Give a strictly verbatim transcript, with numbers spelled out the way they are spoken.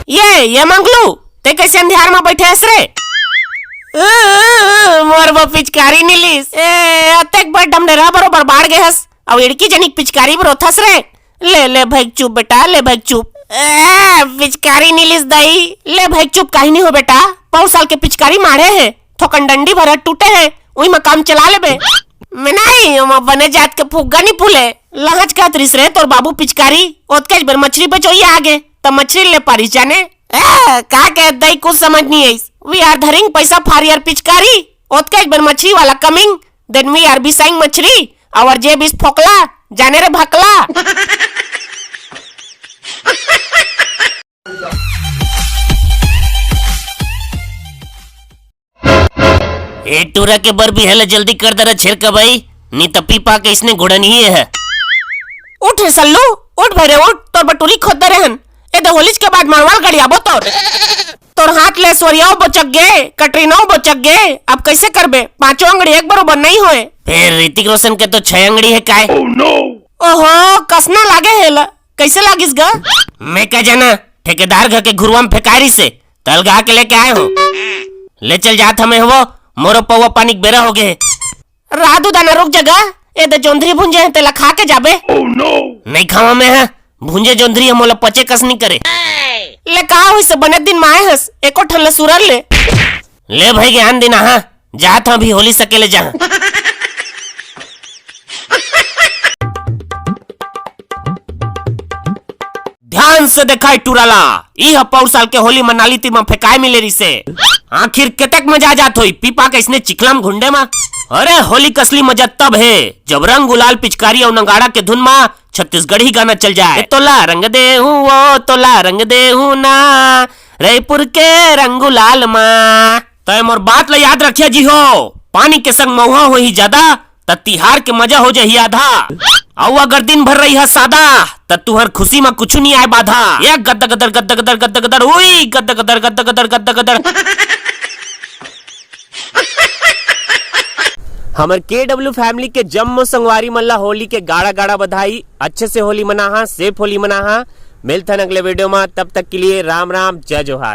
ये, ये मंगलू, ते कैसे अंधियार में बैठे हस रे? मोर वो पिचकारी निलिस। ए, अतेक बड़ डमडेरा बरोबर बाढ़ गे हस। अउ एड़की जनिक पिचकारी बर रोथस रे। ले, ले भइक चुप बेटा, ले भइक चुप। ए, पिचकारी निलिस दाई। ले भइक चुप, काही नहीं हो बेटा। पौर साल के पिचकारी माढ़े हे। थोकन डंडी भर टूटे हे। उही म काम चला लेबे। में नहीं, ओमा बने जात के फुग्गा नहीं फूले। लहच कहत रिस रे तोर बाबू पिचकारी। ओतकेच बेर मछरी बेचोइया आगे। त मछरी ले पारिस जाने। ए, का के दाई कुछ समझ नहीं आइस। We are धरिंग पैसा फारियर पिचकारी। ओतकेच बेर मछरी वाला coming। Then we are बिसाइंग मछरी। अउ जे बिस फोकला, जाने रे भकला। ए टूरा के बर बिहे ल जल्दी कर दे रे छेरका बाई, नी त पीपा के इसने घुड़न ही है। उठ रे सल्लू, उठ भैरे उठ, तोर बटुरी खोद दे रहन। ए दे होलीच के बाद मड़वाल गड़ियाबो तोर। तोर हाथ ले स्वरियाओ बचक गे, कटरीनाओ बचक गे, अब कैसे करबे? पांचों अंगड़ी एक बरोबर नहीं होए। फिर ऋतिक रोशन के तो छह अंगड़ी है काय? ओहो, कसना लागे हे ल, कैसे लागिस ग? मैं का जाना, ठेकेदार घर के घुरुआ में फेंकाय रिसे, त अलगा के लेके आए हो। ले चल जात हमें हो, मोरो पौवा पानी के बेरा हो गे। राधू दाना रुक जगा, ए दे जोंधरी भुंजे हैं, तेला खा के जाबे। नहीं खावा मैं है, भुंजे जोंधरी है, मोला पचे कस नहीं करे। ले का होइस, बने दिन माए हस, एको ठन ले सुरर ले। ले भाई ज्ञान देना हा, जात हा अभी होली सकेले जहाँ। ध्यान से देखाय टुराला, ई ह पौर साल के होली म नाली तीर म फेंकाय मिले रिसे। आखिर केतेक मजा आ जात होई, पीपा के इसने चिखला म घुंडे म। अरे होली कसली मजा तब हे, जब रंग गुलाल पिचकारी अउ नगाड़ा के धुन म छत्तीसगढ़ी गाना चल जाए। ए तोला रंग दे हूँ, ओ तोला रंग दे हूँ ना, रईपुर के रंग गुलाल म। तय मोर बात ल याद रखिया जी हो, पानी के संग महुआ होही ज्यादा, त तिहार के मजा हो जाही आधा। अउ अगर दिन भर रही ह सादा, त तुहर खुशी म कुछु नी आय बाधा। ये गद्द गदर, गद्द गदर, गद्द गदर, उई, गद्द गदर, गद्द गदर, गद्द गदर। हमर के डब्ल्यू फैमिली के जम्मो संगवारी मन ला होली के गाड़ा गाड़ा बधाई। अच्छे से होली मनाहा, सेफ होली मनाहा। मिलथन अगले वीडियो म, तब तक के लिए राम राम, जय जोहार।